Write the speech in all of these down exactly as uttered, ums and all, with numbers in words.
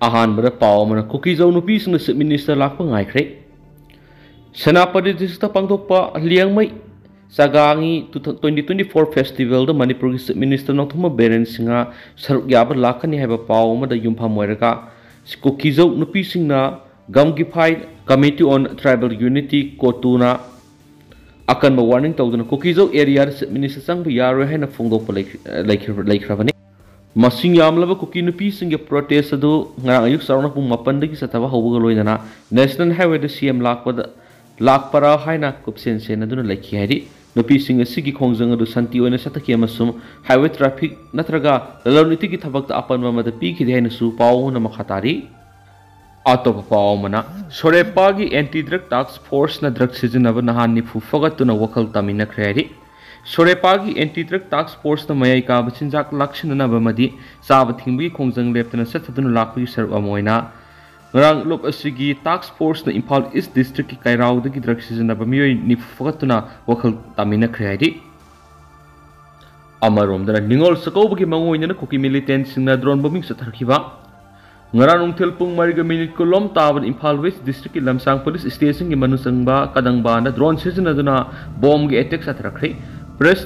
ꯑꯍꯥꯟꯕꯗ ꯄꯥꯎ ꯑꯃꯅ, ꯀꯨꯀꯤꯖꯧ ꯅꯨꯄꯤꯁꯤꯡꯅ Chief Minister ꯂꯥꯛꯄ ꯉꯥꯏꯈ꯭ꯔꯦ꯫ ꯁꯦꯅꯥꯄꯇꯤ districtꯇ ꯄꯥꯡꯊꯣꯛꯄ ꯂꯤꯌꯥꯡꯃꯩ ꯆꯥꯒꯥꯡꯒꯤ ꯇ꯭ꯋꯦꯟꯇꯤ ꯇ꯭ꯋꯦꯟꯇꯤ ꯐꯣꯔ festivalꯗ ꯃꯅꯤꯄꯨꯔꯒꯤ Chief Minister ꯅꯣꯡꯊꯣꯝꯕꯝ ꯕꯤꯔꯦꯟ ꯁꯤꯡꯍ ꯁꯔꯨꯛ ꯌꯥꯕ ꯂꯥꯛꯀꯅꯤ ꯍꯥꯏꯕ ꯄꯥꯎ ꯑꯃꯗ ꯌꯨꯝꯐꯝ ꯑꯣꯏꯔꯒ, ꯀꯨꯀꯤꯖꯧ ꯅꯨꯄꯤꯁꯤꯡꯅ Gamgiphai Committee on Tribal Unity, COTUꯅ ꯑꯀꯟꯕ warning ꯇꯧꯗꯨꯅ ꯀꯨꯀꯤꯖꯧ areaꯗ Chief Minister ꯆꯪꯕ ꯌꯥꯔꯣꯏ ꯍꯥꯏꯅ ꯐꯣꯡꯗꯣꯛꯄ ꯂꯩꯈ꯭ꯔ-, ꯂꯩꯈ꯭ꯔ-, ꯂꯩꯈ꯭ꯔꯕꯅꯤ꯫ ꯃꯁꯤꯡ ꯌꯥꯝꯂꯕ ꯀꯨꯀꯤ ꯅꯨꯄꯤꯁꯤꯡꯒꯤ protest ꯑꯗꯨ ꯉꯔꯥꯡ ꯑꯌꯨꯛ ꯆꯥꯎꯔꯥꯛꯅ ꯄꯨꯡ ꯃꯥꯄꯟꯗꯒꯤ ꯆꯠꯊꯕ ꯍꯧꯕꯒ ꯂꯣꯏꯅꯅ National Highwayꯗ CM ꯂꯥꯛꯄꯗ, ꯂꯥꯛꯄꯔꯥ ꯍꯥꯏꯅ ꯀꯨꯞꯁꯦꯟ ꯁꯦꯟꯅꯗꯨꯅ ꯂꯩꯈꯤ ꯍꯥꯏꯔꯤ꯫ ꯅꯨꯄꯤꯁꯤꯡ ꯑꯁꯤꯒꯤ ꯈꯣꯡꯖꯪ ꯑꯗꯨ ꯁꯥꯟꯇꯤ ꯑꯣꯏꯅ ꯆꯠꯊꯈꯤ ꯑꯃꯁꯨꯡ highway traffic ꯅꯠꯇ꯭ꯔꯒ ꯂꯂꯣꯟ ꯏꯇꯤꯛꯀꯤ ꯊꯕꯛꯇ ꯑꯄꯟꯕ ꯑꯃꯗ ꯄꯤꯈꯤꯗꯦ ꯍꯥꯏꯅꯁꯨ ꯄꯥꯎ ꯑꯃꯅ ꯃꯈꯥ ꯇꯥꯔꯤ꯫ ꯑꯇꯣꯞꯄ ꯄꯥꯎ ꯑꯃꯅ, ꯁꯣꯔꯦꯄꯥꯒꯤ Anti Drug Task Forceꯅ drug ꯁꯤꯖꯤꯟꯅꯕ ꯅꯍꯥ ꯅꯤꯐꯨ ꯐꯒꯠꯇꯨꯅ ꯋꯥꯈꯜ ꯇꯥꯃꯤꯟꯅꯈ꯭ꯔꯦ ꯍꯥꯏꯔꯤ꯫ ꯁꯣꯔꯦꯄꯥꯒꯤ Anti Drug Task Forceꯅ ꯃꯌꯥꯏ ꯀꯥꯕ ꯆꯤꯟꯖꯥꯛ ꯂꯥꯛꯁꯤꯟꯅꯅꯕ ꯑꯃꯗꯤ ꯆꯥꯕ ꯊꯤꯡꯕꯒꯤ ꯈꯣꯡꯖꯪ ꯂꯦꯞꯇꯅ ꯆꯠꯊꯗꯨꯅ ꯂꯥꯛꯄꯒꯤ ꯁꯔꯨꯛ ꯑꯃ ꯑꯣꯏꯅ ꯉꯔꯥꯡ ꯂꯨꯞ ꯑꯁꯤꯒꯤ task forceꯅ ꯏꯝꯐꯥꯜ East districtꯀꯤ ꯀꯩꯔꯥꯎꯗꯒꯤ drug ꯁꯤꯖꯤꯟꯅꯕ ꯃꯤꯑꯣꯏ ꯅꯤꯐꯨ ꯐꯒꯠꯇꯨꯅ ꯋꯥꯈꯜ ꯇꯥꯃꯤꯟꯅꯈ꯭ꯔꯦ ꯍꯥꯏꯔꯤ꯫ ꯑꯃꯔꯣꯝꯗꯅ, ꯅꯤꯉꯣꯜ ꯆꯥꯛꯀꯧꯕꯒꯤ ꯃꯥꯡꯑꯣꯏꯅꯅ ꯀꯨꯀꯤ militantꯁꯤꯡꯅ drone bombing ꯆꯠꯊꯔꯛꯈꯤꯕ꯫ ꯉꯔꯥꯡ ꯅꯨꯡꯊꯤꯜ ꯄꯨꯡ ꯃꯔꯤꯒ minute ꯀꯨꯟꯂꯣꯝ ꯇꯥꯕꯗ ꯏꯝꯐꯥꯜ West districtꯀꯤ ꯂꯝꯁꯥꯡ police stationꯒꯤ ꯃꯅꯨꯡ ꯆꯪꯕ ꯀꯗꯪꯕꯥꯟꯗ drone ꯁꯤꯖꯤꯟꯅꯗꯨꯅ bombꯒꯤ attack ꯆꯠꯊꯔꯛꯈ꯭ꯔꯦ꯫ Press,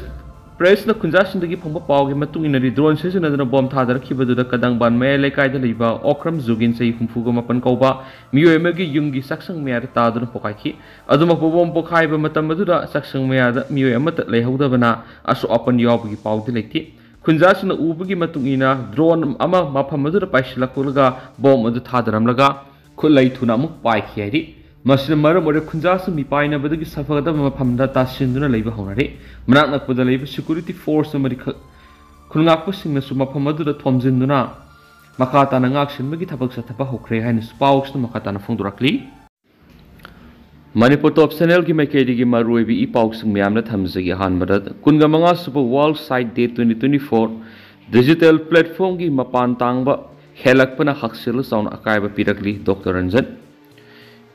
pressꯅ ꯈꯨꯟꯖꯥꯁꯤꯡꯗꯒꯤ ꯐꯪꯕ ꯄꯥꯎꯒꯤ ꯃꯇꯨꯡ ꯏꯟꯅꯗꯤ, drone ꯁꯤꯖꯤꯟꯅꯗꯨꯅ bomb ꯊꯥꯗꯔꯛꯈꯤꯕꯗꯨꯗ ꯀꯗꯪꯕꯥꯟ ꯃꯌꯥꯏ ꯂꯩꯀꯥꯏꯗ ꯂꯩꯕ ꯑꯣꯀ꯭ꯔꯝ ꯖꯨꯒꯤꯟ, ꯆꯍꯤ ꯍꯨꯝꯐꯨꯒ ꯃꯥꯄꯟ ꯀꯧꯕ ꯃꯤꯑꯣꯏ ꯑꯃꯒꯤ ꯌꯨꯝꯒꯤ ꯆꯥꯛꯁꯪ ꯃꯌꯥꯗ ꯇꯥꯗꯨꯅ ꯄꯣꯈꯥꯏꯈꯤ꯫ ꯑꯗꯨꯃꯛꯄꯨ bomb ꯄꯣꯈꯥꯏꯕ ꯃꯇꯝ ꯑꯗꯨꯗ ꯆꯥꯛꯁꯪ ꯃꯌꯥꯗ ꯃꯤꯑꯣꯏ ꯑꯃꯠꯇ ꯂꯩꯍꯧꯗꯕꯅ ꯑꯁꯣꯛ ꯑꯄꯟ ꯌꯥꯎꯕꯒꯤ ꯄꯥꯎꯗꯤ ꯂꯩꯇꯦ꯫ ꯈꯨꯟꯖꯥꯁꯤꯡꯅ ꯎꯕꯒꯤ ꯃꯇꯨꯡ ꯏꯟꯅ drone ꯑꯃ ꯃꯐꯝ ꯑꯗꯨꯗ ꯄꯥꯏꯁꯤꯜꯂꯛꯂꯒ bomb ꯑꯗꯨ ꯊꯥꯗꯔꯝꯂꯒ ꯈꯨꯠꯂꯩ ꯊꯨꯅ ꯑꯃꯨꯛ ꯄꯥꯏꯈꯤ ꯍꯥꯏꯔꯤ꯫ ꯃꯁꯤꯅ ꯃꯔꯝ ꯑꯣꯏꯔꯒ ꯈꯨꯟꯖꯥꯁꯤꯡ ꯃꯤꯄꯥꯏꯅꯕꯗꯒꯤ ꯁꯥꯐꯒꯗꯕ ꯃꯐꯝꯗ ꯇꯥꯁꯤꯟꯗꯨꯅ ꯂꯩꯕ ꯍꯧꯅꯔꯦ꯫ ꯃꯅꯥꯛ ꯅꯛꯄꯗ ꯂꯩꯕ security force ꯑꯃꯗꯤ ꯈ-, ꯈꯨꯟꯉꯥꯛꯄꯁꯤꯡꯅꯁꯨ ꯃꯐꯝ ꯑꯗꯨꯗ ꯊꯣꯝꯖꯤꯟꯗꯨꯅ ꯃꯈꯥ ꯇꯥꯅ ꯉꯥꯛꯁꯦꯟꯕꯒꯤ ꯊꯕꯛ ꯆꯠꯊꯕ ꯍꯧꯈ꯭ꯔꯦ ꯍꯥꯏꯅꯁꯨ ꯄꯥꯎꯁꯤꯅ ꯃꯈꯥ ꯇꯥꯅ ꯐꯣꯡꯗꯣꯔꯛꯂꯤ꯫ ꯃꯅꯤꯄꯨꯔ Top Channelꯒꯤ ꯃꯥꯏꯀꯩꯗꯒꯤ ꯃꯔꯨꯑꯣꯏꯕ ꯏ ꯄꯥꯎꯁꯤꯡ ꯃꯌꯥꯝꯅ ꯊꯝꯖꯒꯦ꯫ ꯑꯍꯥꯟꯕꯗ, ꯀꯨꯟꯒ ꯃꯉꯥ ꯁꯨꯕ World Sight Day twenty twenty-four digital platformꯒꯤ ꯃꯄꯥꯟ ꯇꯥꯡꯕ ꯍꯦꯜꯂꯛꯄꯅ ꯍꯛꯁꯦꯜꯗ ꯆꯥꯎꯅ ꯑꯀꯥꯏꯕ ꯄꯤꯔꯛꯂꯤ, ꯗꯣꯛꯇꯔ ꯔꯟꯖꯟ꯫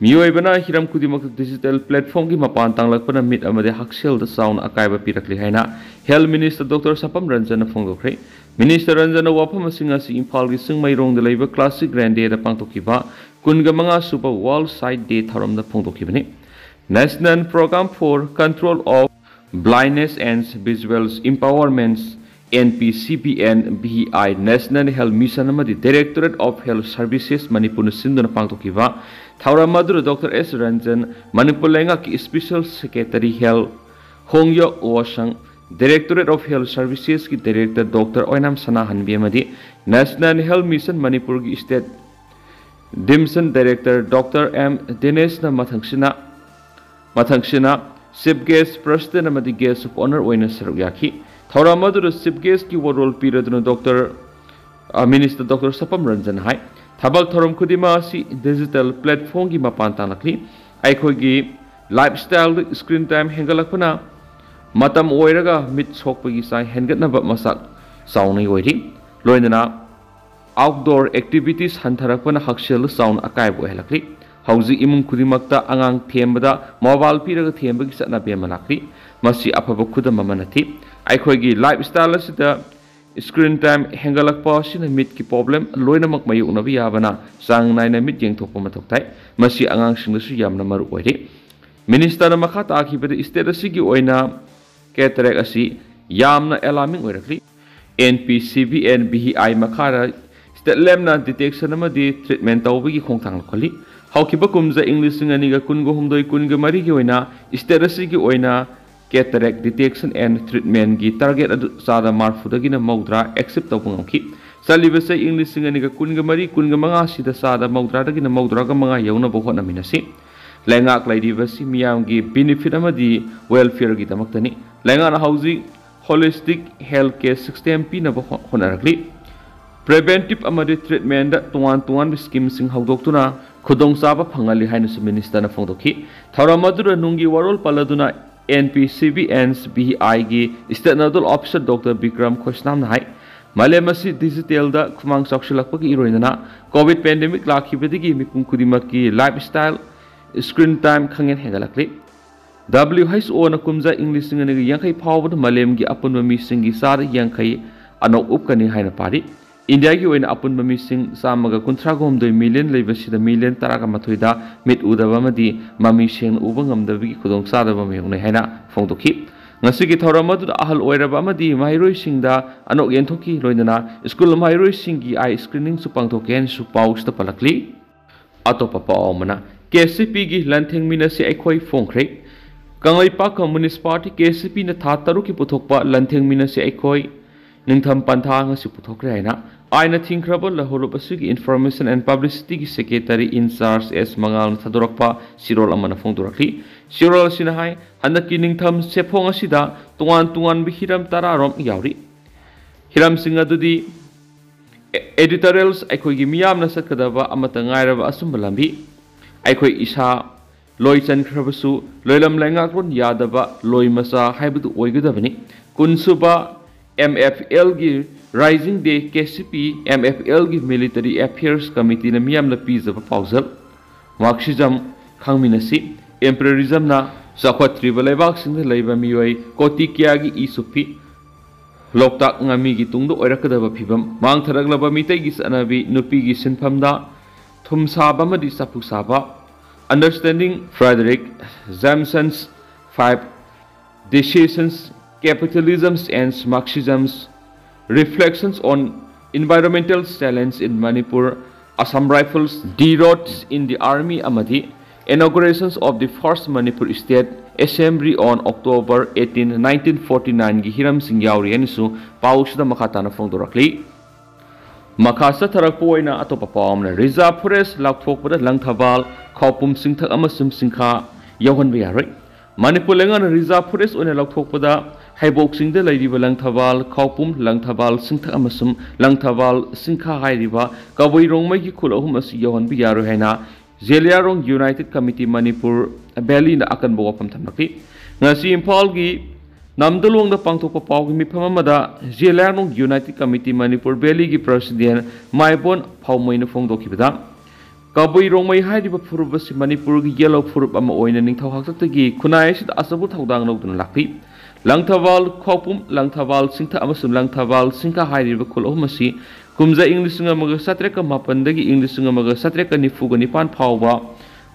ꯃꯤꯑꯣꯏꯕꯅ ꯍꯤꯔꯝ ꯈꯨꯗꯤꯡꯃꯛꯇ digital platformꯒꯤ ꯃꯄꯥꯟ ꯇꯥꯡꯂꯛꯄꯅ ꯃꯤꯠ ꯑꯃꯗꯤ ꯍꯛꯁꯦꯜꯗ ꯆꯥꯎꯅ ꯑꯀꯥꯏꯕ ꯄꯤꯔꯛꯂꯤ ꯍꯥꯏꯅ Health Minister ꯗꯣꯛꯇꯔ ꯁꯝꯄꯝ ꯔꯟꯖꯟꯅ ꯐꯣꯡꯗꯣꯛꯈ꯭ꯔꯦ꯫ ꯃꯤꯅꯤꯁꯇꯔ ꯔꯟꯖꯟꯅ ꯋꯥꯐꯝ ꯑꯁꯤꯡ ꯑꯁꯤ ꯏꯝꯐꯥꯜꯒꯤ ꯆꯤꯡꯃꯩꯔꯣꯡꯗ ꯂꯩꯕ ꯀ꯭ꯂꯥꯁꯤꯛ ꯔꯦꯟꯗꯦꯗ ꯄꯥꯡꯊꯣꯛꯈꯤꯕ ꯀꯨꯟꯒ ꯃꯉꯥ ꯁꯨꯕ ꯋꯥꯔꯜ ꯁꯥꯏꯠ ꯗꯦ ꯊꯧꯔꯝꯗ ꯐꯣꯡꯗꯣꯛꯈꯤꯕꯅꯤ꯫ National Program for Control of Blindness and Visual Impairments, N P C B N B I, National Health Mission ꯑꯃꯗꯤ Directorate of Health Services ꯃꯅꯤꯄꯨꯔꯅ ꯁꯤꯟꯗꯨꯅ ꯄꯥꯡꯊꯣꯛꯈꯤꯕ ꯊꯧꯔꯝ ꯑꯗꯨꯗ ꯗꯣꯛꯇꯔ ꯑꯦꯁ ꯔꯟꯖꯟ, ꯃꯅꯤꯄꯨꯔ ꯂꯩꯉꯥꯛꯀꯤ Special Secretary Health, ꯍꯣꯡꯌꯣꯛ ꯋꯥꯁꯪ, Directorate of Health Servicesꯀꯤ Director ꯗꯣꯛꯇꯔ ꯑꯣꯏꯅꯥꯝ ꯁꯅꯥꯍꯟꯕꯤ ꯑꯃꯗꯤ National Health Mission ꯃꯅꯤꯄꯨꯔꯒꯤ State Division Director doctor M ꯗꯤꯅꯦꯁꯅ ꯃꯊꯪꯁꯤꯅ ꯃꯊꯪꯁꯤꯅ Chief Guest, President ꯑꯃꯗꯤ Guest of Honour ꯑꯣꯏꯅ ꯁꯔꯨꯛ ꯌꯥꯈꯤ꯫ ꯊꯧꯔꯝ ꯑꯗꯨꯗ Chief Guestꯀꯤ ꯋꯥꯔꯣꯜ ꯄꯤꯔꯗꯨꯅ ꯗꯣꯛꯇꯔ, ꯑ, ꯃꯤꯅꯤꯁꯇꯔ ꯗꯣꯛꯇꯔ ꯁꯄꯝ ꯔꯟꯖꯟ ꯍꯥꯏ, ꯊꯕꯛ ꯊꯧꯔꯝ ꯈꯨꯗꯤꯡꯃꯛ ꯑꯁꯤ digital platformꯒꯤ ꯃꯄꯥꯟ ꯇꯥꯡꯂꯛꯂꯤ꯫ ꯑꯩꯈꯣꯏꯒꯤ lifestyleꯗ screen time ꯍꯦꯟꯒꯠꯂꯛꯄꯅ ꯃꯇꯝ ꯑꯣꯏꯔꯒ ꯃꯤꯠ ꯁꯣꯛꯄꯒꯤ ꯆꯥꯡ ꯍꯦꯟꯒꯠꯅꯕ ꯃꯁꯛ ꯆꯥꯎꯅ ꯑꯣꯏꯔꯤ꯫ ꯂꯣꯏꯅꯅ outdoor activities ꯍꯟꯊꯔꯛꯄꯅ ꯍꯛꯁꯦꯜꯗ ꯆꯥꯎꯅ ꯑꯀꯥꯏꯕ ꯑꯣꯏꯍꯜꯂꯛꯂꯤ꯫ ꯍꯧꯖꯤꯛ ꯏꯃꯨꯡ ꯈꯨꯗꯤꯡꯃꯛꯇ ꯑꯉꯥꯡ ꯊꯦꯝꯕꯗ mobile ꯄꯤꯔꯒ ꯊꯦꯝꯕꯒꯤ ꯆꯠꯅꯕꯤ ꯑꯃ ꯂꯥꯛꯂꯤ꯫ ꯃꯁꯤ ꯑꯐꯕ ꯈꯨꯗꯝ ꯑꯃ ꯅꯠꯇꯦ꯫ ꯑꯩꯈꯣꯏꯒꯤ lifestyle ꯑꯁꯤꯗ screen time ꯍꯦꯟꯒꯠꯂꯛꯄ ꯑꯁꯤꯅ ꯃꯤꯠꯀꯤ problem ꯂꯣꯏꯅꯃꯛ ꯃꯥꯌꯣꯛꯅꯕ ꯌꯥꯕꯅ ꯆꯥꯡ ꯅꯥꯏꯅ ꯃꯤꯠ ꯌꯦꯡꯊꯣꯛꯄ ꯃꯊꯧ ꯇꯥꯏ꯫ ꯃꯁꯤ ꯑꯉꯥꯡꯁꯤꯡꯗꯁꯨ ꯌꯥꯝꯅ ꯃꯔꯨ ꯑꯣꯏꯔꯤ꯫ ꯃꯤꯅꯤꯁꯇꯔꯅ ꯃꯈꯥ ꯇꯥꯈꯤꯕꯗ state ꯑꯁꯤꯒꯤ ꯑꯣꯏꯅ cataract ꯑꯁꯤ ꯌꯥꯝꯅ alarming ꯑꯣꯏꯔꯛꯂꯤ꯫ N P C B N B I ꯃꯈꯥꯗ state ꯂꯦꯝꯅ detection ꯑꯃꯗꯤ treatment ꯇꯧꯕꯒꯤ ꯈꯣꯡꯊꯥꯡ ꯂꯧꯈꯠꯂꯤ꯫ ꯍꯧꯈꯤꯕ ꯀꯨꯝꯖꯥ ꯏꯪ ꯂꯤꯁꯤꯡ ꯑꯅꯤꯒ ꯀꯨꯟꯒ ꯍꯨꯝꯗꯣꯏ ꯀꯨꯟꯒ ꯃꯔꯤꯒꯤ ꯑꯣꯏꯅ state ꯑꯁꯤꯒꯤ ꯑꯣꯏꯅ cataract detection and treatmentꯀꯤ target ꯑꯗꯨ ꯆꯥꯗ ꯃꯔꯐꯨꯗꯒꯤꯅ ꯃꯧꯗ꯭ꯔꯥ achieve ꯇꯧꯕ ꯉꯝꯈꯤ꯫ ꯆꯠꯂꯤꯕ ꯆꯍꯤ ꯏꯪ ꯂꯤꯁꯤꯡ ꯑꯅꯤꯒ ꯀꯨꯟꯒ ꯃꯔꯤ ꯀꯨꯟꯒ ꯃꯉꯥ ꯑꯁꯤꯗ ꯆꯥꯗ ꯃꯧꯗ꯭ꯔꯥꯗꯒꯤꯅ ꯃꯧꯗ꯭ꯔꯥꯒ ꯃꯉꯥ ꯌꯧꯅꯕ ꯍꯣꯠꯅꯃꯤꯟꯅꯁꯤ꯫ ꯂꯩꯉꯥꯛ ꯂꯩꯔꯤꯕꯁꯤ ꯃꯤꯌꯥꯝꯒꯤ benefit ꯑꯃꯗꯤ welfareꯒꯤꯗꯃꯛꯇꯅꯤ꯫ ꯂꯩꯉꯥꯛꯅ ꯍꯧꯖꯤꯛ holistic health care system ꯄꯤꯅꯕ ꯍꯣ-, ꯍꯣꯠꯅꯔꯛꯂꯤ꯫ Preventive ꯑꯃꯗꯤ treatmentꯗ ꯇꯣꯉꯥꯟ ꯇꯣꯉꯥꯟꯕ schemeꯁꯤꯡ ꯍꯧꯗꯣꯛꯇꯨꯅ ꯈꯨꯗꯣꯡꯆꯥꯕ ꯐꯪꯍꯜꯂꯤ ꯍꯥꯏꯅꯁꯨ ꯃꯤꯅꯤꯁꯇꯔꯅ ꯐꯣꯡꯗꯣꯛꯈꯤ꯫ ꯊꯧꯔꯝ ꯑꯗꯨꯗ ꯅꯨꯡꯒꯤ ꯋꯥꯔꯣꯜ ꯄꯜꯂꯗꯨꯅ N P C B N B Iꯒꯤ state nodal officer doctor Bikram ꯈꯣꯏꯁꯅꯥꯝꯅ ꯍꯥꯏ, ꯃꯥꯂꯦꯝ ꯑꯁꯤ digitalꯗ ꯈꯨꯃꯥꯡ ꯆꯥꯎꯁꯤꯜꯂꯛꯄꯒꯤ ꯏꯔꯣꯏꯅꯅ COVID pandemic ꯂꯥꯛꯈꯤꯕꯗꯒꯤ ꯃꯤꯄꯨꯝ ꯈꯨꯗꯤꯡꯃꯛꯀꯤ lifestyle screen time ꯈꯪꯍꯦꯟ ꯍꯦꯟꯒꯠꯂꯛꯂꯤ꯫ W H Oꯅ ꯀꯨꯝꯖꯥ ꯏꯪ ꯂꯤꯁꯤꯡ ꯑꯅꯤꯒ ꯌꯥꯡꯈꯩ ꯐꯥꯎꯕꯗ ꯃꯥꯂꯦꯝꯒꯤ ꯑꯄꯨꯟꯕ ꯃꯤꯁꯤꯡꯒꯤ ꯆꯥꯗ ꯌꯥꯡꯈꯩ ꯑꯅꯧ ꯎꯞꯀꯅꯤ ꯍꯥꯏꯅ ꯄꯥꯔꯤ꯫ ꯏꯟꯗꯤꯌꯥꯒꯤ ꯑꯣꯏꯅ ꯑꯄꯨꯟꯕ ꯃꯤꯁꯤꯡ ꯆꯥꯝꯃꯒ ꯀꯨꯟꯊ꯭ꯔꯥ ꯍꯨꯝꯗꯣꯏ ꯃꯤꯂꯤꯌꯟ ꯂꯩꯕꯁꯤꯗ ꯃꯤꯂꯤꯌꯟ ꯇꯔꯥꯒ ꯃꯥꯊꯣꯏꯗ ꯃꯤꯠ ꯎꯗꯕ ꯑꯃꯗꯤ ꯃꯃꯤ ꯁꯦꯡꯅ ꯎꯕ ꯉꯝꯗꯕꯒꯤ ꯈꯨꯗꯣꯡꯆꯥꯗꯕ ꯃꯥꯌꯣꯛꯅꯩ ꯍꯥꯏꯅ ꯐꯣꯡꯗꯣꯛꯈꯤ꯫ ꯉꯁꯤꯒꯤ ꯊꯧꯔꯝ ꯑꯗꯨꯗ ꯑꯍꯜ ꯑꯣꯏꯔꯕ ꯑꯃꯗꯤ ꯃꯍꯩꯔꯣꯏꯁꯤꯡꯗ ꯑꯅꯣꯛ ꯌꯦꯟꯊꯣꯛꯈꯤ, ꯂꯣꯏꯅꯅ ꯁ꯭ꯀꯨꯜ ꯃꯍꯩꯔꯣꯏꯁꯤꯡꯒꯤ ꯑꯥꯏ ꯁ꯭ꯀ꯭ꯔꯤꯅꯤꯡꯁꯨ ꯄꯥꯡꯊꯣꯛꯀꯦ ꯍꯥꯏꯅꯁꯨ ꯄꯥꯎꯁꯤꯗ ꯄꯜꯂꯛꯂꯤ꯫ ꯑꯇꯣꯞꯄ ꯄꯥꯎ ꯑꯃꯅ, ꯀꯦ ꯁꯤ ꯄꯤꯒꯤ ꯂꯥꯟꯊꯦꯡꯃꯤꯟꯅꯁꯤ ꯑꯩꯈꯣꯏ ꯐꯣꯡꯈ꯭ꯔꯦ꯫ Kangleipak communist party, K C ꯄꯤꯅ ꯊꯥ ꯇꯔꯨꯛꯀꯤ ꯄꯨꯊꯣꯛꯄ ꯂꯥꯟꯊꯦꯡꯃꯤꯟꯅꯁꯤ ꯑꯩꯈꯣꯏ ꯅꯤꯡꯊꯝ ꯄꯟꯊꯥ ꯉꯁꯤ ꯄꯨꯊꯣꯛꯈ꯭ꯔꯦ ꯍꯥꯏꯅ ꯑꯥꯏꯟꯅ ꯊꯤꯡꯈ꯭ꯔꯕ ꯂꯧꯍꯧꯔꯨꯞ ꯑꯁꯤꯒꯤ Information and Publicity ꯒꯤ Secretary in Charge ꯑꯦꯁ ꯃꯉꯥꯜꯅ ꯊꯥꯗꯣꯔꯛꯄ ꯆꯦꯔꯣꯜ ꯑꯃꯅ ꯐꯣꯡꯗꯣꯔꯛꯂꯤ꯫ ꯆꯦꯔꯣꯜ ꯑꯁꯤꯅ ꯍꯥꯏ, ꯍꯟꯗꯛꯀꯤ ꯅꯤꯡꯊꯝ ꯁꯦꯐꯣꯡ ꯑꯁꯤꯗ ꯇꯣꯉꯥꯟ ꯇꯣꯉꯥꯟꯕ ꯍꯤꯔꯝ ꯇꯔꯥꯔꯣꯝ ꯌꯥꯎꯔꯤ꯫ ꯍꯤꯔꯝꯁꯤꯡ ꯑꯗꯨꯗꯤ editorials, ꯑꯩꯈꯣꯏꯒꯤ ꯃꯤꯌꯥꯝꯅ ꯆꯠꯀꯗꯕ ꯑꯃꯠꯇ ꯉꯥꯏꯔꯕ ꯑꯆꯨꯝꯕ ꯂꯝꯕꯤ, ꯑꯩꯈꯣꯏ ꯏꯁꯥ ꯂꯣꯏ ꯆꯟꯈ꯭ꯔꯕꯁꯨ ꯂꯣꯏꯂꯝ ꯂꯩꯉꯥꯛꯂꯣꯟ ꯌꯥꯗꯕ ꯂꯣꯏ ꯃꯆꯥ ꯍꯥꯏꯕꯗꯨ ꯑꯣꯏꯒꯗꯕꯅꯤ꯫ ꯀꯨꯟꯁꯨꯕ ꯑꯦꯝ ꯑꯦꯐ ꯑꯦꯜꯒꯤ Rising Day, K C P M F ꯑꯦꯜꯒꯤ Military Affairs Committeeꯅ ꯃꯤꯌꯥꯝꯅ ꯄꯤꯖꯕ ꯄꯥꯎꯖꯦꯜ꯫ Marxism ꯈꯪꯃꯤꯟꯅꯁꯤ꯫ Imperialismꯅ ꯆꯥꯎꯈꯠꯇ꯭ꯔꯤꯕ ꯂꯩꯕꯥꯛꯁꯤꯡꯗ ꯂꯩꯕ ꯃꯤꯑꯣꯏ ꯀꯣꯇꯤ ꯀꯌꯥꯒꯤ ꯏ ꯆꯨꯞꯄꯤ꯫ ꯂꯣꯛꯇꯥꯛ ꯉꯥꯃꯤꯒꯤ ꯇꯨꯡꯗ ꯑꯣꯏꯔꯛꯀꯗꯕ ꯐꯤꯕꯝ꯫ ꯃꯥꯡꯊꯔꯛꯂꯕ ꯃꯤꯇꯩꯒꯤ ꯆꯠꯅꯕꯤ, ꯅꯨꯄꯤꯒꯤ ꯁꯤꯟꯐꯝꯗ ꯊꯨꯝ ꯁꯥꯕ ꯑꯃꯗꯤ ꯆꯐꯨ ꯁꯥꯕ꯫ Understanding Frederick Jameson's Five Decisions, Capitalism and Marxism, Reflections on Environmental Challenge in Manipur, Assam Rifles, The Roads in the Army ꯑꯃꯗꯤ Inaugurations of the First Manipur State Assembly on October eighteen, nineteen forty-nine ꯒꯤ ꯍꯤꯔꯝꯁꯤꯡ ꯌꯥꯎꯔꯤ ꯍꯥꯏꯅꯁꯨ ꯄꯥꯎꯁꯤꯗ ꯃꯈꯥ ꯇꯥꯅ ꯐꯣꯡꯗꯣꯔꯛꯂꯤ꯫ ꯃꯈꯥ ꯆꯠꯊꯔꯛꯄ ꯑꯣꯏꯅ ꯑꯇꯣꯞꯄ ꯄꯥꯎ ꯑꯃꯅ, Reserve Forest ꯂꯥꯎꯊꯣꯛꯄꯗ ꯂꯪꯊꯕꯥꯜ, ꯈꯥꯎꯄꯨꯝ ꯆꯤꯡꯊꯛ ꯑꯃꯁꯨꯡ ꯆꯤꯡꯈꯥ ꯌꯧꯍꯟꯕ ꯌꯥꯔꯣꯏ꯫ ꯃꯅꯤꯄꯨꯔ ꯂꯩꯉꯥꯛꯅ Reserve Forest ꯑꯣꯏꯅ ꯂꯥꯎꯊꯣꯛꯄꯗ ꯍꯩꯕꯣꯛ ꯆꯤꯡꯗ ꯂꯩꯔꯤꯕ ꯂꯪꯊꯕꯥꯜ, ꯈꯥꯎꯄꯨꯝ, ꯂꯪꯊꯕꯥꯜ ꯆꯤꯡꯊꯛ ꯑꯃꯁꯨꯡ ꯂꯪꯊꯕꯥꯜ ꯆꯤꯡꯈꯥ ꯍꯥꯏꯔꯤꯕ ꯀꯕꯨꯏ ꯔꯣꯡꯃꯩꯒꯤ ꯈꯨꯜ ꯑꯍꯨꯝ ꯑꯁꯤ ꯌꯧꯍꯟꯕ ꯌꯥꯔꯣꯏ ꯍꯥꯏꯅ ꯖꯦꯂꯤꯌꯥꯡꯔꯣꯡ United Committee Manipur Valleyꯅ ꯑꯀꯟꯕ ꯋꯥꯐꯝ ꯊꯝꯂꯛꯂꯤ꯫ ꯉꯁꯤ ꯏꯝꯐꯥꯜꯒꯤ ꯅꯝꯗꯂꯣꯡꯗ ꯄꯥꯡꯊꯣꯛꯄ ꯄꯥꯎꯒꯤ ꯃꯤꯐꯝ ꯑꯃꯗ Zeliangrong United Committee Manipur Valleyꯒꯤ President ꯃꯥꯏꯕꯣꯟ ꯐꯥꯎꯃꯩꯅ ꯐꯣꯡꯗꯣꯛꯈꯤꯕꯗ, ꯀꯕꯨꯏ ꯔꯣꯡꯃꯩ ꯍꯥꯏꯔꯤꯕ ꯐꯨꯔꯨꯞ ꯑꯁꯤ ꯃꯅꯤꯄꯨꯔꯒꯤ ꯌꯦꯜꯍꯧ ꯐꯨꯔꯨꯞ ꯑꯃ ꯑꯣꯏꯅ ꯅꯤꯡꯊꯧ ꯍꯥꯛꯇꯛꯇꯒꯤ ꯈꯨꯟꯅꯥꯏ ꯑꯁꯤꯗ ꯑꯆꯧꯕ ꯊꯧꯗꯥꯡ ꯂꯧꯗꯨꯅ ꯂꯥꯛꯂꯤ꯫ ꯂꯪꯊꯕꯥꯜ ꯈꯣꯛꯄꯨꯝ, ꯂꯪꯊꯕꯥꯜ ꯁꯤꯡꯊ ꯑꯃꯁꯨꯡ ꯂꯪꯊꯕꯥꯜ ꯁꯤꯡꯈ ꯍꯥꯏꯔꯤꯕ ꯈꯨꯜ ꯑꯍꯨꯝ ꯑꯁꯤ ꯀꯨꯝꯖꯥ ꯏꯪ ꯂꯤꯁꯤꯡ ꯑꯃꯒ ꯆꯥꯇ꯭ꯔꯦꯠꯀ ꯃꯥꯄꯟꯗꯒꯤ ꯏꯪ ꯂꯤꯁꯤꯡ ꯑꯃꯒ ꯆꯥꯇ꯭ꯔꯦꯠꯀ ꯅꯤꯐꯨꯒ ꯅꯤꯄꯥꯟ ꯐꯥꯎꯕ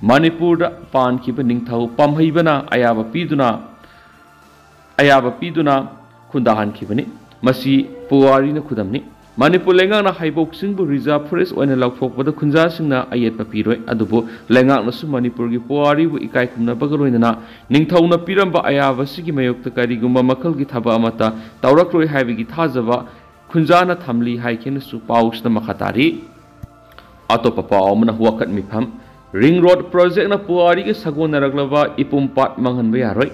ꯃꯅꯤꯄꯨꯔꯗ ꯄꯥꯟꯈꯤꯕ ꯅꯤꯡꯊꯧ ꯄꯥꯝꯍꯩꯕꯅ ꯑꯌꯥꯕ ꯄꯤꯗꯨꯅ, ꯑꯌꯥꯕ ꯄꯤꯗꯨꯅ ꯈꯨꯟꯗꯥꯍꯟꯈꯤꯕꯅꯤ꯫ ꯃꯁꯤ ꯄꯨꯋꯥꯔꯤꯅ ꯈꯨꯗꯝꯅꯤ꯫ ꯃꯅꯤꯄꯨꯔ ꯂꯩꯉꯥꯛꯅ ꯍꯩꯕꯣꯛꯁꯤꯡꯕꯨ reserve forest ꯑꯣꯏꯅ ꯂꯥꯎꯊꯣꯛꯄꯗ ꯈꯨꯟꯖꯥꯁꯤꯡꯅ ꯑꯌꯦꯠꯄ ꯄꯤꯔꯣꯏ, ꯑꯗꯨꯕꯨ ꯂꯩꯉꯥꯛꯅꯁꯨ ꯃꯅꯤꯄꯨꯔꯒꯤ ꯄꯨꯋꯥꯔꯤꯕꯨ ꯏꯀꯥꯏ ꯈꯨꯝꯅꯕꯒ ꯂꯣꯏꯅꯅ ꯅꯤꯡꯊꯧꯅ ꯄꯤꯔꯝꯕ ꯑꯌꯥꯕ ꯑꯁꯤꯒꯤ ꯃꯥꯌꯣꯛꯇ ꯀꯔꯤꯒꯨꯝꯕ ꯃꯈꯜꯒꯤ ꯊꯕꯛ ꯑꯃꯠꯇ ꯇꯧꯔꯛꯂꯣꯏ ꯍꯥꯏꯕꯒꯤ ꯊꯥꯖꯕ ꯈꯨꯟꯖꯥꯅ ꯊꯝꯂꯤ ꯍꯥꯏꯈꯤꯅꯁꯨ ꯄꯥꯎꯁꯤꯗ ꯃꯈꯥ ꯇꯥꯔꯤ꯫ ꯑꯇꯣꯞꯄ ꯄꯥꯎ ꯑꯃꯅ ꯋꯥꯀꯠ ꯃꯤꯐꯝ, ring road projectꯅ ꯄꯨꯋꯥꯔꯤꯒ ꯁꯥꯒꯣꯟꯅꯔꯛꯂꯕ ꯏꯄꯨꯝ ꯄꯥꯠ ꯃꯥꯡꯍꯟꯕ ꯌꯥꯔꯣꯏ꯫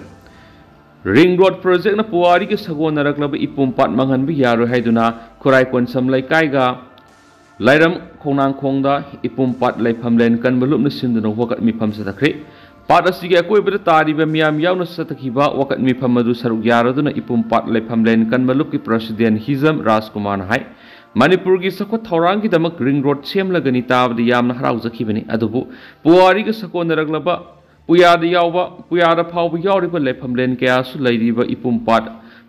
Ring road projectꯅ ꯄꯨꯋꯥꯔꯤꯒ ꯁꯥꯒꯣꯟꯅꯔꯛꯂꯕ ꯏꯄꯨꯝ ꯄꯥꯠ ꯃꯥꯡꯍꯟꯕ ꯌꯥꯔꯣꯏ ꯍꯥꯏꯗꯨꯅ ꯈꯨꯔꯥꯏ ꯀꯣꯟꯁꯝ ꯂꯩꯀꯥꯏꯒ ꯂꯥꯏꯔꯝ ꯈꯣꯡꯅꯥꯡꯈꯣꯡꯗ ꯏꯄꯨꯝ ꯄꯥꯠ ꯂꯩꯐꯝꯂꯦꯟ ꯀꯟꯕ ꯂꯨꯞꯅ ꯁꯤꯟꯗꯨꯅ ꯋꯥꯀꯠ ꯃꯤꯐꯝ ꯆꯠꯊꯈ꯭ꯔꯦ꯫ ꯄꯥꯠ ꯑꯁꯤꯒꯤ ꯑꯀꯣꯏꯕꯗ ꯇꯥꯔꯤꯕ ꯃꯤꯌꯥꯝ ꯌꯥꯎꯅ ꯆꯠꯊꯈꯤꯕ ꯋꯥꯀꯠ ꯃꯤꯐꯝ ꯑꯗꯨ ꯁꯔꯨꯛ ꯌꯥꯔꯗꯨꯅ ꯏꯄꯨꯝ ꯄꯥꯠ ꯂꯩꯐꯝꯂꯦꯟ ꯀꯟꯕ ꯂꯨꯞꯀꯤ president ꯍꯤꯖꯝ ꯔꯥꯖꯀꯨꯃꯥꯔꯅ ꯍꯥꯏ, ꯃꯅꯤꯄꯨꯔꯒꯤ ꯆꯥꯎꯈꯠ ꯊꯧꯔꯥꯡꯒꯤꯗꯃꯛ ring road ꯁꯦꯝꯂꯒꯅꯤ ꯇꯥꯕꯗ ꯌꯥꯝꯅ ꯍꯔꯥꯎꯖꯈꯤꯕꯅꯤ, ꯑꯗꯨꯕꯨ ꯄꯨꯋꯥꯔꯤꯒ ꯁꯥꯒꯣꯟꯅꯔꯛꯂꯕ ꯄꯨꯌꯥꯗ ꯌꯥꯎꯕ, ꯄꯨꯌꯥꯗ ꯐꯥꯎꯕ ꯌꯥꯎꯔꯤꯕ ꯂꯩꯐꯝꯂꯦꯟ ꯀꯌꯥꯁꯨ ꯂꯩꯔꯤꯕ ꯏꯄꯨꯝ ꯄꯥꯠ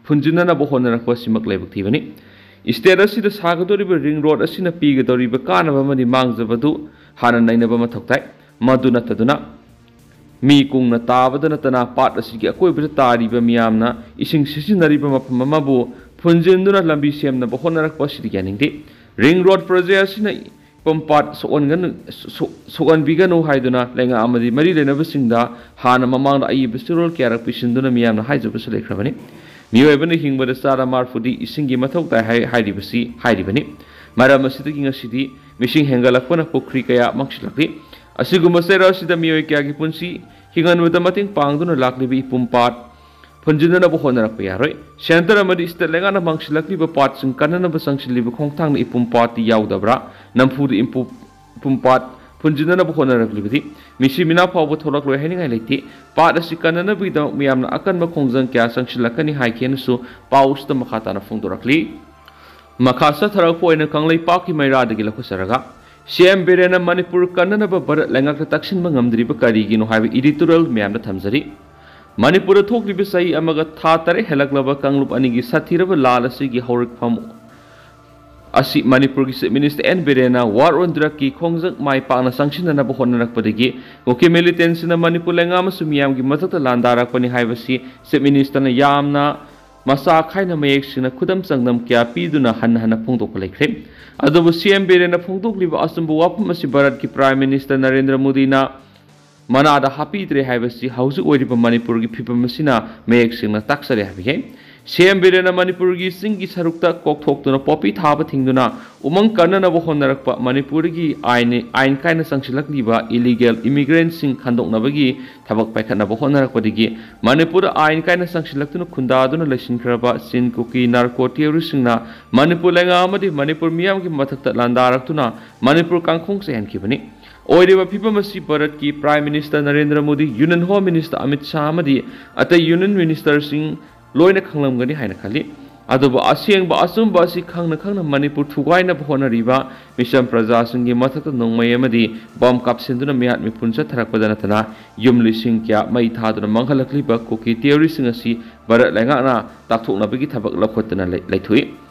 ꯐꯨꯟꯖꯤꯟꯅꯅꯕ ꯍꯣꯠꯅꯔꯛꯄ ꯑꯁꯤꯃꯛ ꯂꯥꯏꯕꯛ ꯊꯤꯕꯅꯤ꯫ State ꯑꯁꯤꯗ ꯁꯥꯒꯗꯧꯔꯤꯕ ring road ꯑꯁꯤꯅ ꯄꯤꯒꯗꯧꯔꯤꯕ ꯀꯥꯟꯅꯕ ꯑꯃꯗꯤ ꯃꯥꯡꯖꯕꯗꯨ ꯍꯥꯟꯅ ꯅꯩꯅꯕ ꯃꯊꯧ ꯇꯥꯏ꯫ ꯃꯗꯨ ꯅꯠꯇꯗꯨꯅ ꯃꯤ ꯀꯨꯡꯅ ꯇꯥꯕꯗ ꯅꯠꯇꯅ ꯄꯥꯠ ꯑꯁꯤꯒꯤ ꯑꯀꯣꯏꯕꯗ ꯇꯥꯔꯤꯕ ꯃꯤꯌꯥꯝꯅ ꯏꯁꯤꯡ ꯁꯤꯖꯤꯟꯅꯔꯤꯕ ꯃꯐꯝ ꯑꯃꯕꯨ ꯐꯨꯟꯖꯤꯟꯗꯨꯅ ꯂꯝꯕꯤ ꯁꯦꯝꯅꯕ ꯍꯣꯠꯅꯔꯛꯄ ꯑꯁꯤꯗꯤ ꯌꯥꯅꯤꯡꯗꯦ꯫ Ring road project ꯑꯁꯤꯅ ꯏꯄꯨꯝ ꯄꯥꯠ ꯁꯣꯛꯍꯟꯒꯅꯨ-, ꯁꯣ-, ꯁꯣꯛꯍꯟꯕꯤꯒꯅꯨ ꯍꯥꯏꯗꯨꯅ ꯂꯩꯉꯥꯛ ꯑꯃꯗꯤ ꯃꯔꯤ ꯂꯩꯅꯕꯁꯤꯡꯗ ꯍꯥꯟꯅ ꯃꯃꯥꯡꯗ ꯑꯏꯕ ꯆꯦꯔꯣꯜ ꯀꯌꯥꯔꯛ ꯄꯤꯁꯤꯟꯗꯨꯅ ꯃꯤꯌꯥꯝꯅ ꯍꯥꯏꯖꯕꯁꯨ ꯂꯩꯈ꯭ꯔꯕꯅꯤ꯫ ꯃꯤꯑꯣꯏꯕꯅ ꯍꯤꯡꯕꯗ ꯆꯥꯗ ꯃꯔꯐꯨꯗꯤ ꯏꯁꯤꯡꯒꯤ ꯃꯊꯧ ꯇꯥꯏ ꯍꯥꯏ-, ꯍꯥꯏꯔꯤꯕꯁꯤ ꯍꯥꯏꯔꯤꯕꯅꯤ꯫ ꯃꯔꯝ ꯑꯁꯤꯗꯒꯤ ꯉꯁꯤꯗꯤ ꯃꯤꯁꯤꯡ ꯍꯦꯟꯒꯠꯂꯛꯄꯅ ꯄꯨꯈ꯭ꯔꯤ ꯀꯌꯥ ꯃꯥꯡꯁꯤꯜꯂꯛꯂꯤ꯫ ꯑꯁꯤꯒꯨꯝꯕ ꯆꯩꯔꯥꯛ ꯑꯁꯤꯗ ꯃꯤꯑꯣꯏ ꯀꯌꯥꯒꯤ ꯄꯨꯟꯁꯤ ꯍꯤꯡꯍꯟꯕꯗ ꯃꯇꯦꯡ ꯄꯥꯡꯗꯨꯅ ꯂꯥꯛꯂꯤꯕ ꯏꯄꯨꯝ ꯄꯥꯠ ꯐꯨꯟꯖꯤꯟꯅꯅꯕ ꯍꯣꯠꯅꯔꯛꯄ ꯌꯥꯔꯣꯏ꯫ Centre ꯑꯃꯗꯤ state ꯂꯩꯉꯥꯛꯅ ꯃꯥꯡꯁꯤꯜꯂꯛꯂꯤꯕ ꯄꯥꯠꯁꯤꯡ ꯀꯟꯅꯅꯕ ꯆꯪꯁꯤꯜꯂꯤꯕ ꯈꯣꯡꯊꯥꯡꯗ ꯏꯄꯨꯝ ꯄꯥꯠꯇꯤ ꯌꯥꯎꯗꯕ꯭ꯔꯥ? ꯅꯝꯐꯨꯗ ꯏꯝꯄꯨ-, ꯏꯄꯨꯝ ꯄꯥꯠ ꯐꯨꯟꯖꯤꯟꯅꯅꯕ ꯍꯣꯠꯅꯔꯛꯂꯤꯕꯗꯤ ꯃꯤꯁꯤ ꯃꯤꯅꯥ ꯐꯥꯎꯕ ꯊꯣꯛꯂꯛꯂꯣꯏ ꯍꯥꯏꯅꯤꯡꯉꯥꯏ ꯂꯩꯇꯦ꯫ ꯄꯥꯠ ꯑꯁꯤ ꯀꯟꯅꯅꯕꯒꯤꯗꯃꯛ ꯃꯤꯌꯥꯝꯅ ꯑꯀꯟꯕ ꯈꯣꯡꯖꯪ ꯀꯌꯥ ꯆꯪꯁꯤꯜꯂꯛꯀꯅꯤ ꯍꯥꯏꯈꯤꯅꯁꯨ ꯄꯥꯎꯁꯤꯗ ꯃꯈꯥ ꯇꯥꯅ ꯐꯣꯡꯗꯣꯔꯛꯂꯤ꯫ ꯃꯈꯥ ꯆꯠꯊꯔꯛꯄ ꯑꯣꯏꯅ ꯀꯪꯂꯩꯄꯥꯛꯀꯤ ꯃꯩꯔꯥꯗꯒꯤ ꯂꯧꯈꯠꯆꯔꯒ, ꯁꯤ ꯑꯦꯝ ꯕꯤꯔꯦꯟꯅ ꯃꯅꯤꯄꯨꯔ ꯀꯟꯅꯅꯕ ꯚꯥꯔꯠ ꯂꯩꯉꯥꯛꯇ ꯇꯛꯁꯤꯟꯕ ꯉꯝꯗ꯭ꯔꯤꯕ ꯀꯔꯤꯒꯤꯅꯣ ꯍꯥꯏꯕ editorial ꯃꯌꯥꯝꯗ ꯊꯝꯖꯔꯤ꯫ ꯃꯅꯤꯄꯨꯔꯗ ꯊꯣꯛꯂꯤꯕ ꯆꯍꯤ ꯑꯃꯒ ꯊꯥ ꯇꯔꯦꯠ ꯍꯦꯜꯂꯛꯂꯕ ꯀꯥꯡꯂꯨꯞ ꯑꯅꯤꯒꯤ ꯁꯥꯊꯤꯔꯕ ꯂꯥꯜ ꯑꯁꯤꯒꯤ ꯍꯧꯔꯛꯐꯝ ꯑꯁꯤ ꯃꯅꯤꯄꯨꯔꯒꯤ Chief Minister N ꯕꯤꯔꯦꯟꯅ war on drugꯀꯤ ꯈꯣꯡꯖꯪ ꯃꯥꯏ ꯄꯥꯛꯅ ꯆꯪꯁꯤꯟꯅꯅꯕ ꯍꯣꯠꯅꯔꯛꯄꯗꯒꯤ ꯀꯨꯀꯤ militantꯁꯤꯡꯅ ꯃꯅꯤꯄꯨꯔ ꯂꯩꯉꯥꯛ ꯑꯃꯁꯨꯡ ꯃꯤꯌꯥꯝꯒꯤ ꯃꯊꯛꯇ ꯂꯥꯟꯗꯥꯔꯛꯄꯅꯤ ꯍꯥꯏꯕꯁꯤ Chief Ministerꯅ ꯌꯥꯝꯅ ꯃꯆꯥ ꯈꯥꯏꯅ ꯃꯌꯦꯛ ꯁꯦꯡꯅ ꯈꯨꯗꯝ ꯆꯥꯡꯗꯝ ꯀꯌꯥ ꯄꯤꯗꯨꯅ ꯍꯟꯅ ꯍꯟꯅ ꯐꯣꯡꯗꯣꯛꯄ ꯂꯩꯈ꯭ꯔꯦ꯫ ꯑꯗꯨꯕꯨ ꯁꯤ ꯑꯦꯝ ꯕꯤꯔꯦꯟꯅ ꯐꯣꯡꯗꯣꯛꯂꯤꯕ ꯑꯆꯨꯝꯕ ꯋꯥꯐꯝ ꯑꯁꯤ ꯚꯥꯔꯠꯀꯤ Prime Minister ꯅꯔꯦꯟꯗ꯭ꯔ ꯃꯣꯗꯤꯅ ꯃꯅꯥꯗ ꯍꯥꯞꯄꯤꯗ꯭ꯔꯦ ꯍꯥꯏꯕꯁꯤ ꯍꯧꯖꯤꯛ ꯑꯣꯏꯔꯤꯕ ꯃꯅꯤꯄꯨꯔꯒꯤ ꯐꯤꯕꯝ ꯑꯁꯤꯅ ꯃꯌꯦꯛ ꯁꯦꯡꯅ ꯇꯥꯛꯆꯔꯦ ꯍꯥꯏꯕ ꯌꯥꯏ꯫ ꯁꯤ ꯑꯦꯝ ꯕꯤꯔꯦꯟꯅ ꯃꯅꯤꯄꯨꯔꯒꯤ ꯆꯤꯡꯒꯤ ꯁꯔꯨꯛꯇ ꯀꯣꯛꯊꯣꯛꯇꯨꯅ ꯄꯣꯄꯤ ꯊꯥꯕ ꯊꯤꯡꯗꯨꯅ ꯎꯃꯪ ꯀꯟꯅꯅꯕ ꯍꯣꯠꯅꯔꯛꯄ ꯃꯅꯤꯄꯨꯔꯗꯒꯤ ꯑꯥꯏꯟ, ꯑꯥꯏꯟ ꯀꯥꯏꯅ ꯆꯪꯁꯤꯜꯂꯛꯂꯤꯕ illegal immigrantꯁꯤꯡ ꯈꯟꯗꯣꯛꯅꯕꯒꯤ ꯊꯕꯛ ꯄꯥꯏꯈꯠꯅꯕ ꯍꯣꯠꯅꯔꯛꯄꯗꯒꯤ ꯃꯅꯤꯄꯨꯔꯗ ꯑꯥꯏꯟ ꯀꯥꯏꯅ ꯆꯪꯁꯤꯜꯂꯛꯇꯨꯅ ꯈꯨꯟꯗꯥꯗꯨꯅ ꯂꯩꯁꯤꯟꯈ꯭ꯔꯕ ꯆꯤꯟ ꯀꯨꯀꯤ narco terroristꯁꯤꯡꯅ ꯃꯅꯤꯄꯨꯔ ꯂꯩꯉꯥꯛ ꯑꯃꯗꯤ ꯃꯅꯤꯄꯨꯔ ꯃꯤꯌꯥꯝꯒꯤ ꯃꯊꯛꯇ ꯂꯥꯟꯗꯥꯔꯛꯇꯨꯅ ꯃꯅꯤꯄꯨꯔ ꯀꯥꯡꯈꯣꯡ ꯆꯥꯏꯍꯟꯈꯤꯕꯅꯤ꯫ ꯑꯣꯏꯔꯤꯕ ꯐꯤꯕꯝ ꯑꯁꯤ ꯚꯥꯔꯠꯀꯤ Prime Minister Narendra Modi, Union Home Minister Amit Shah ꯑꯃꯗꯤ ꯑꯇꯩ Union Ministerꯁꯤꯡ ꯂꯣꯏꯅ ꯈꯪꯂꯝꯒꯅꯤ ꯍꯥꯏꯅ ꯈꯜꯂꯤ꯫ ꯑꯗꯨꯕꯨ ꯑꯁꯦꯡꯕ ꯑꯆꯨꯝꯕ ꯑꯁꯤ ꯈꯪꯅ ꯈꯪꯅ ꯃꯅꯤꯄꯨꯔ ꯊꯨꯒꯥꯏꯅꯕ ꯍꯣꯠꯅꯔꯤꯕ ꯃꯤꯆꯝ ꯄ꯭ꯔꯖꯥꯁꯤꯡꯒꯤ ꯃꯊꯛꯇ ꯅꯣꯡꯃꯩ ꯑꯃꯗꯤ ꯕꯣꯝ ꯀꯥꯞꯁꯤꯟꯗꯨꯅ ꯃꯤꯍꯥꯠ ꯃꯤꯄꯨꯟ ꯆꯠꯊꯔꯛꯄꯗ ꯅꯠꯇꯅ ꯌꯨꯝ ꯂꯤꯁꯤꯡ ꯀꯌꯥ ꯃꯩ ꯊꯥꯗꯨꯅ ꯃꯥꯡꯍꯜꯂꯛꯂꯤꯕ ꯀꯨꯀꯤ terroristꯁꯤꯡ ꯑꯁꯤ ꯚꯥꯔꯠ ꯂꯩꯉꯥꯛꯅ ꯇꯥꯛꯊꯣꯛꯅꯕꯒꯤ ꯊꯕꯛ ꯂꯧꯈꯠꯇꯨꯅ ꯂꯩ-, ꯂꯩꯊꯣꯛꯏ꯫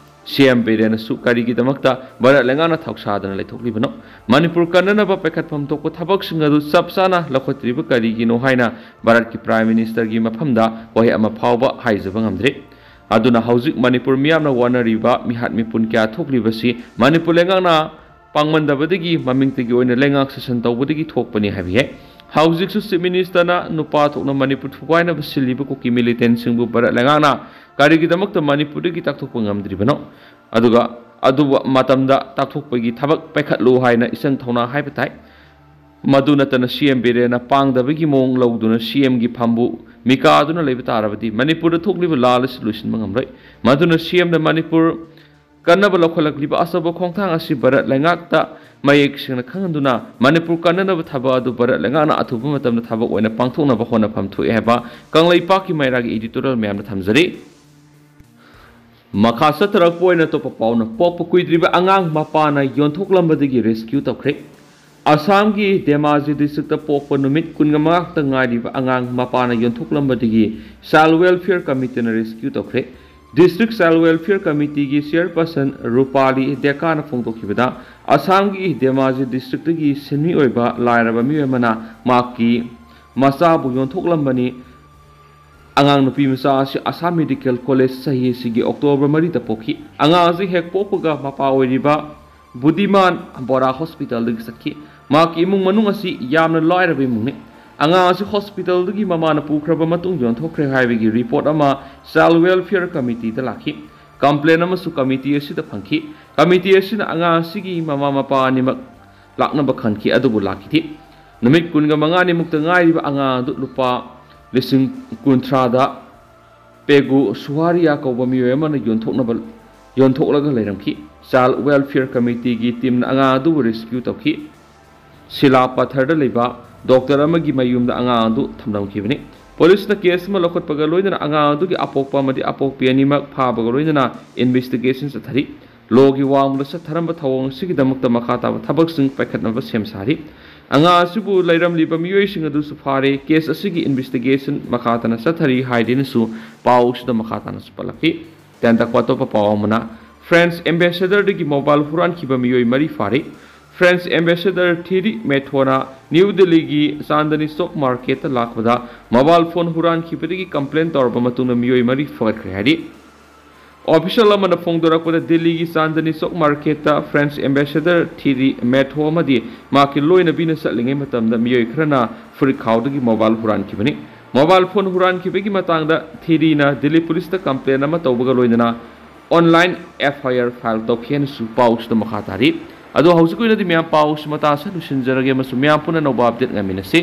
ꯁꯤ ꯑꯦꯝ ꯕꯤꯔꯦꯟꯅꯁꯨ ꯀꯔꯤꯒꯤꯗꯃꯛꯇ ꯚꯥꯔꯠ ꯂꯩꯉꯥꯛꯅ ꯊꯧꯁꯥꯗꯅ ꯂꯩꯊꯣꯛꯂꯤꯕꯅꯣ? ꯃꯅꯤꯄꯨꯔ ꯀꯟꯅꯅꯕ ꯄꯥꯏꯈꯠꯐꯝ ꯊꯣꯛꯄ ꯊꯕꯛꯁꯤꯡ ꯑꯗꯨ ꯆꯞ ꯆꯥꯅ ꯂꯧꯈꯠꯇ꯭ꯔꯤꯕ ꯀꯔꯤꯒꯤꯅꯣ ꯍꯥꯏꯅ ꯚꯥꯔꯠꯀꯤ Prime Ministerꯒꯤ ꯃꯐꯝꯗ ꯋꯥꯍꯩ ꯑꯃ ꯐꯥꯎꯕ ꯍꯥꯏꯖꯕ ꯉꯝꯗ꯭ꯔꯤ꯫ ꯑꯗꯨꯅ ꯍꯧꯖꯤꯛ ꯃꯅꯤꯄꯨꯔ ꯃꯤꯌꯥꯝꯅ ꯋꯥꯅꯔꯤꯕ ꯃꯤꯍꯥꯠ ꯃꯤꯄꯨꯟ ꯀꯌꯥ ꯊꯣꯛꯂꯤꯕꯁꯤ ꯃꯅꯤꯄꯨꯔ ꯂꯩꯉꯥꯛꯅ ꯄꯥꯡꯃꯟꯗꯕꯗꯒꯤ, ꯃꯃꯤꯡꯇꯒꯤ ꯑꯣꯏꯅ ꯂꯩꯉꯥꯛ ꯁꯥꯁꯟ ꯇꯧꯕꯗꯒꯤ ꯊꯣꯛꯄꯅꯤ ꯍꯥꯏꯕ ꯌꯥꯏ꯫ ꯍꯧꯖꯤꯛꯁꯨ Chief Ministerꯅ ꯅꯨꯄꯥ ꯊꯣꯛꯅ ꯃꯅꯤꯄꯨꯔ ꯊꯨꯒꯥꯏꯅꯕ ꯁꯤꯜꯂꯤꯕ ꯀꯨꯀꯤ militantꯁꯤꯡꯕꯨ ꯚꯥꯔꯠ ꯂꯩꯉꯥꯛꯅ ꯀꯔꯤꯒꯤꯗꯃꯛꯇ ꯃꯅꯤꯄꯨꯔꯗꯒꯤ ꯇꯥꯛꯊꯣꯛꯄ ꯉꯝꯗ꯭ꯔꯤꯕꯅꯣ? ꯑꯗꯨꯒ ꯑꯗꯨ ꯃꯇꯝꯗ ꯇꯥꯛꯊꯣꯛꯄꯒꯤ ꯊꯕꯛ ꯄꯥꯏꯈꯠꯂꯨ ꯍꯥꯏꯅ ꯏꯆꯪ ꯊꯧꯅꯥ ꯍꯥꯏꯕ ꯇꯥꯏ꯫ ꯃꯗꯨ ꯅꯠꯇꯅ ꯁꯤ ꯑꯦꯝ ꯕꯤꯔꯦꯟꯅ ꯄꯥꯡꯗꯕꯒꯤ ꯃꯑꯣꯡ ꯂꯧꯗꯨꯅ ꯁꯤ ꯑꯦꯝꯒꯤ ꯐꯝꯕꯨ ꯃꯤꯀꯥꯗꯨꯅ ꯂꯩꯕ ꯇꯥꯔꯕꯗꯤ ꯃꯅꯤꯄꯨꯔꯗ ꯊꯣꯛꯂꯤꯕ ꯂꯥꯜ ꯑꯁꯤ ꯂꯣꯏꯁꯤꯟꯕ ꯉꯝꯂꯣꯏ꯫ ꯃꯗꯨꯅ ꯁꯤ ꯑꯦꯝꯅ ꯃꯅꯤꯄꯨꯔ ꯀꯟꯅꯕ ꯂꯧꯈꯠꯂꯛꯂꯤꯕ ꯑꯆꯧꯕ ꯈꯣꯡꯊꯥꯡ ꯑꯁꯤ ꯚꯥꯔꯠ ꯂꯩꯉꯥꯛꯇ ꯃꯌꯦꯛ ꯁꯦꯡꯅ ꯈꯪꯍꯟꯗꯨꯅ ꯃꯅꯤꯄꯨꯔ ꯀꯟꯅꯅꯕ ꯊꯕꯛ ꯑꯗꯨ ꯚꯥꯔꯠ ꯂꯩꯉꯥꯛꯅ ꯑꯊꯨꯕ ꯃꯇꯝꯗ ꯊꯕꯛ ꯑꯣꯏꯅ ꯄꯥꯡꯊꯣꯛꯅꯕ ꯍꯣꯠꯅꯐꯝ ꯊꯣꯛꯑꯦ ꯍꯥꯏꯕ ꯀꯪꯂꯩꯄꯥꯛꯀꯤ ꯃꯩꯔꯥꯒꯤ editorial ꯃꯌꯥꯝꯗ ꯊꯝꯖꯔꯤ꯫ ꯃꯈꯥ ꯆꯠꯊꯔꯛꯄ ꯑꯣꯏꯅ ꯑꯇꯣꯞꯄ ꯄꯥꯎꯅ ꯄꯣꯛꯄ ꯀꯨꯏꯗ꯭ꯔꯤꯕ ꯑꯉꯥꯡ ꯃꯄꯥꯅ ꯌꯣꯟꯊꯣꯛꯂꯝꯕꯗꯒꯤ rescue ꯇꯧꯈ꯭ꯔꯦ꯫ ꯑꯁꯥꯝꯒꯤ ꯙꯦꯃꯥꯖꯤ ꯗꯤꯁꯇ꯭ꯔꯤꯛꯇ ꯄꯣꯛꯄ ꯅꯨꯃꯤꯠ ꯀꯨꯟꯃꯉꯥ ꯈꯛꯇ ꯉꯥꯏꯔꯤꯕ ꯑꯉꯥꯡ ꯃꯄꯥꯅ ꯌꯣꯟꯊꯣꯛꯂꯝꯕꯗꯒꯤ ꯆꯥꯏꯜ ꯋꯦꯜꯐꯤꯌꯔ ꯀꯃꯤꯇꯤꯅ ꯔꯦꯁꯀ꯭ꯌꯨ ꯇꯧꯈ꯭ꯔꯦ꯫ ꯗꯤꯁꯇ꯭ꯔꯤꯛ ꯆꯥꯏꯜ ꯋꯦꯜꯐꯤꯌꯔ ꯀꯃꯤꯇꯤꯒꯤ ꯆꯤꯌꯔꯄꯔꯁꯟ ꯔꯨꯄꯥꯂꯤ ꯗꯦꯀꯥꯅ ꯐꯣꯡꯗꯣꯛꯈꯤꯕꯗ, ꯑꯁꯥꯝꯒꯤ ꯙꯦꯃꯥꯖꯤ ꯗꯤꯁꯇ꯭ꯔꯤꯛꯇꯒꯤ ꯁꯤꯟꯃꯤ ꯑꯣꯏꯕ ꯂꯥꯏꯔꯕ ꯃꯤꯑꯣꯏ ꯑꯃꯅ ꯃꯍꯥꯛꯀꯤ ꯃꯆꯥꯕꯨ ꯌꯣꯟꯊꯣꯛꯂꯝꯕꯅꯤ꯫ ꯑꯉꯥꯡ ꯅꯨꯄꯤ ꯃꯆꯥ ꯑꯁꯤ ꯑꯁꯥꯝ ꯃꯦꯗꯤꯀꯦꯜ ꯀꯣꯂꯦꯖ ꯆꯍꯤ ꯑꯁꯤꯒꯤ ꯑꯣꯛꯇꯣꯕꯔ ꯃꯔꯤꯗ ꯄꯣꯛꯈꯤ꯫ ꯑꯉꯥꯡ ꯑꯁꯤ ꯍꯦꯛ ꯄꯣꯛꯄꯒ ꯃꯄꯥ ꯑꯣꯏꯔꯤꯕ ꯕꯨꯗꯤꯃꯥꯟ ꯕꯣꯔꯥ ꯍꯣꯁꯄꯤꯇꯥꯜꯗꯒꯤ ꯆꯠꯈꯤ꯫ ꯃꯍꯥꯛꯀꯤ ꯏꯃꯨꯡ ꯃꯅꯨꯡ ꯑꯁꯤ ꯌꯥꯝꯅ ꯂꯥꯏꯔꯕ ꯏꯃꯨꯡꯅꯤ꯫ ꯑꯉꯥꯡ ꯑꯁꯤ ꯍꯣꯁꯄꯤꯇꯥꯜꯗꯒꯤ ꯃꯃꯥꯅ ꯄꯨꯈ꯭ꯔꯕ ꯃꯇꯨꯡ ꯌꯣꯟꯊꯣꯛꯈ꯭ꯔꯦ ꯍꯥꯏꯕꯒꯤ ꯔꯤꯄꯣꯔꯠ ꯑꯃ ꯆꯥꯏꯜ ꯋꯦꯜꯐꯤꯌꯔ ꯀꯃꯤꯇꯤꯗ ꯂꯥꯛꯈꯤ꯫ ꯀꯝꯄ꯭ꯂꯦꯟ ꯑꯃꯁꯨ ꯀꯃꯤꯇꯤ ꯑꯁꯤꯗ ꯐꯪꯈꯤ꯫ ꯀꯃꯤꯇꯤ ꯑꯁꯤꯅ ꯑꯉꯥꯡ ꯑꯁꯤꯒꯤ ꯃꯃꯥ ꯃꯄꯥ ꯑꯅꯤꯃꯛ ꯂꯥꯛꯅꯕ ꯈꯟꯈꯤ, ꯑꯗꯨꯕꯨ ꯂꯥꯛꯈꯤꯗꯦ꯫ ꯅꯨꯃꯤꯠ ꯀꯨꯟꯒ ꯃꯉꯥꯅꯤꯃꯨꯛꯇ ꯉꯥꯏꯔꯤꯕ ꯑꯉꯥꯡ ꯑꯗꯨ ꯂꯨꯄꯥ ꯂꯤꯁꯤꯡ ꯀꯨꯟꯊ꯭ꯔꯥꯗ ꯄꯦꯒꯨ ꯁꯨꯍꯥꯔꯤꯌꯥ ꯀꯧꯕ ꯃꯤꯑꯣꯏ ꯑꯃꯅ ꯌꯣꯟꯊꯣꯛꯅꯕ, ꯌꯣꯟꯊꯣꯛꯂꯒ ꯂꯩꯔꯝꯈꯤ꯫ ꯆꯥꯏꯜ ꯋꯦꯜꯐꯤꯌꯔ ꯀꯃꯤꯇꯤꯒꯤ ꯇꯤꯝꯅ ꯑꯉꯥꯡ ꯑꯗꯨꯕꯨ ꯔꯦꯁꯀ꯭ꯌꯨ ꯇꯧꯈꯤ꯫ ꯁꯤꯂꯥ ꯄꯊꯔꯗ ꯂꯩꯕ ꯗꯣꯛꯇꯔ ꯑꯃꯒꯤ ꯃꯌꯨꯝꯗ ꯑꯉꯥꯡ ꯑꯗꯨ ꯊꯝꯂꯝꯈꯤꯕꯅꯤ꯫ ꯄꯨꯂꯤꯁꯅ ꯀꯦꯁ ꯑꯃ ꯂꯧꯈꯠꯄꯒ ꯂꯣꯏꯅꯅ ꯑꯉꯥꯡ ꯑꯗꯨꯒꯤ ꯑꯄꯣꯛꯄ ꯑꯃꯗꯤ ꯑꯄꯣꯛꯄꯤ ꯑꯅꯤꯃꯛ ꯐꯥꯕꯒ ꯂꯣꯏꯅꯅ ꯏꯟꯚꯦꯁꯇꯤꯒꯦꯁꯟ ꯆꯠꯊꯔꯤ꯫ ꯂꯣꯒꯤ ꯋꯥꯡꯃꯗ ꯆꯠꯊꯔꯝꯕ ꯊꯧꯑꯣꯡ ꯑꯁꯤꯒꯤꯗꯃꯛꯇ ꯃꯈꯥ ꯇꯥꯕ ꯊꯕꯛꯁꯤꯡ ꯄꯥꯏꯈꯠꯅꯕ ꯁꯦꯝ ꯁꯥꯔꯤ꯫ ꯑꯉꯥꯡ ꯑꯁꯤꯕꯨ ꯂꯩꯔꯝꯂꯤꯕ ꯃꯤꯑꯣꯏꯁꯤꯡ ꯑꯗꯨꯁꯨ ꯐꯥꯔꯦ꯫ ꯀꯦꯁ ꯑꯁꯤꯒꯤ ꯏꯟꯚꯦꯁꯇꯤꯒꯦꯁꯟ ꯃꯈꯥ ꯇꯥꯅ ꯆꯠꯊꯔꯤ ꯍꯥꯏꯗꯨꯅꯁꯨ ꯄꯥꯎ ꯑꯁꯤꯗ ꯃꯈꯥ ꯇꯥꯅꯁꯨ ꯄꯜꯂꯛꯈꯤ꯫ ꯇꯦꯟꯇꯛꯄ ꯑꯇꯣꯞꯄ ꯄꯥꯎ ꯑꯃꯅ, ꯐ꯭ꯔꯦꯟꯁ ꯑꯦꯝꯕꯦꯁꯦꯗꯔꯗꯒꯤ ꯃꯣꯕꯥꯏꯜ ꯍꯨꯔꯥꯟꯈꯤꯕ ꯃꯤꯑꯣꯏ ꯃꯔꯤ ꯐꯥꯔꯤ꯫ ꯐ꯭ꯔꯦꯟꯁ ꯑꯦꯝꯕꯦꯁꯦꯗꯔ ꯊꯤꯔꯤ ꯃꯦꯊꯣꯅ ꯅ꯭ꯌꯨ ꯗꯤꯜꯂꯤꯒꯤ ꯆꯥꯟꯗꯅꯤ ꯆꯧꯛ ꯃꯥꯔꯀꯦꯠꯇ ꯂꯥꯛꯄꯗ ꯃꯣꯕꯥꯏꯜ ꯐꯣꯟ ꯍꯨꯔꯥꯟꯈꯤꯕꯗꯒꯤ ꯀꯝꯄ꯭ꯂꯦꯟ ꯇꯧꯔꯕ ꯃꯇꯨꯡꯗ ꯃꯤꯑꯣꯏ ꯃꯔꯤ ꯐꯒꯠꯈ꯭ꯔꯦ ꯍꯥꯏꯔꯤ꯫ ꯑꯣꯐꯤꯁꯤꯌꯦꯜ ꯑꯃꯅ ꯐꯣꯡꯗꯣꯔꯛꯄꯗ, ꯗꯤꯜꯂꯤꯒꯤ ꯆꯥꯟꯗꯅꯤ ꯆꯧꯛ ꯃꯥꯔꯀꯦꯠꯇ ꯐ꯭ꯔꯦꯟꯁ ꯑꯦꯝꯕꯦꯁꯦꯗꯔ ꯊꯤꯔꯤ ꯃꯦꯊꯣ ꯑꯃꯗꯤ ꯃꯍꯥꯛꯀꯤ ꯂꯣꯏꯅꯕꯤꯅ ꯆꯠꯂꯤꯉꯩ ꯃꯇꯝꯗ ꯃꯤꯑꯣꯏ ꯈꯔꯅ ꯐꯨꯔꯤꯠ ꯈꯥꯎꯗꯒꯤ ꯃꯣꯕꯥꯏꯜ ꯍꯨꯔꯥꯟꯈꯤꯕꯅꯤ꯫ ꯃꯣꯕꯥꯏꯜ ꯐꯣꯟ ꯍꯨꯔꯥꯟꯈꯤꯕꯒꯤ ꯃꯇꯥꯡꯗ ꯊꯤꯔꯤꯅ ꯗꯤꯜꯂꯤ ꯄꯨꯂꯤꯁꯇ ꯀꯝꯄ꯭ꯂꯦꯟ ꯑꯃ ꯇꯧꯕꯒ ꯂꯣꯏꯅꯅ ꯑꯣꯟꯂꯥꯏꯟ ꯑꯦꯐ ꯑꯥꯏ ꯑꯥꯔ ꯐꯥꯏꯜ ꯇꯧꯈꯤ ꯍꯥꯏꯅꯁꯨ ꯄꯥꯎꯁꯤꯗ ꯃꯈꯥ ꯇꯥꯔꯤ꯫ ꯑꯗꯣ ꯍꯧꯖꯤꯛꯀꯤ ꯑꯣꯏꯅꯗꯤ ꯃꯌꯥꯝ ꯄꯥꯎꯁꯤ ꯃꯇꯥꯡꯁꯤꯗ ꯂꯣꯏꯁꯤꯟꯖꯔꯒꯦ ꯑꯃꯁꯨꯡ ꯃꯌꯥꯝ ꯄꯨꯟꯅ ꯑꯅꯧꯕ ꯑꯞꯗꯦꯠ ꯉꯥꯏꯃꯤꯟꯅꯁꯤ꯫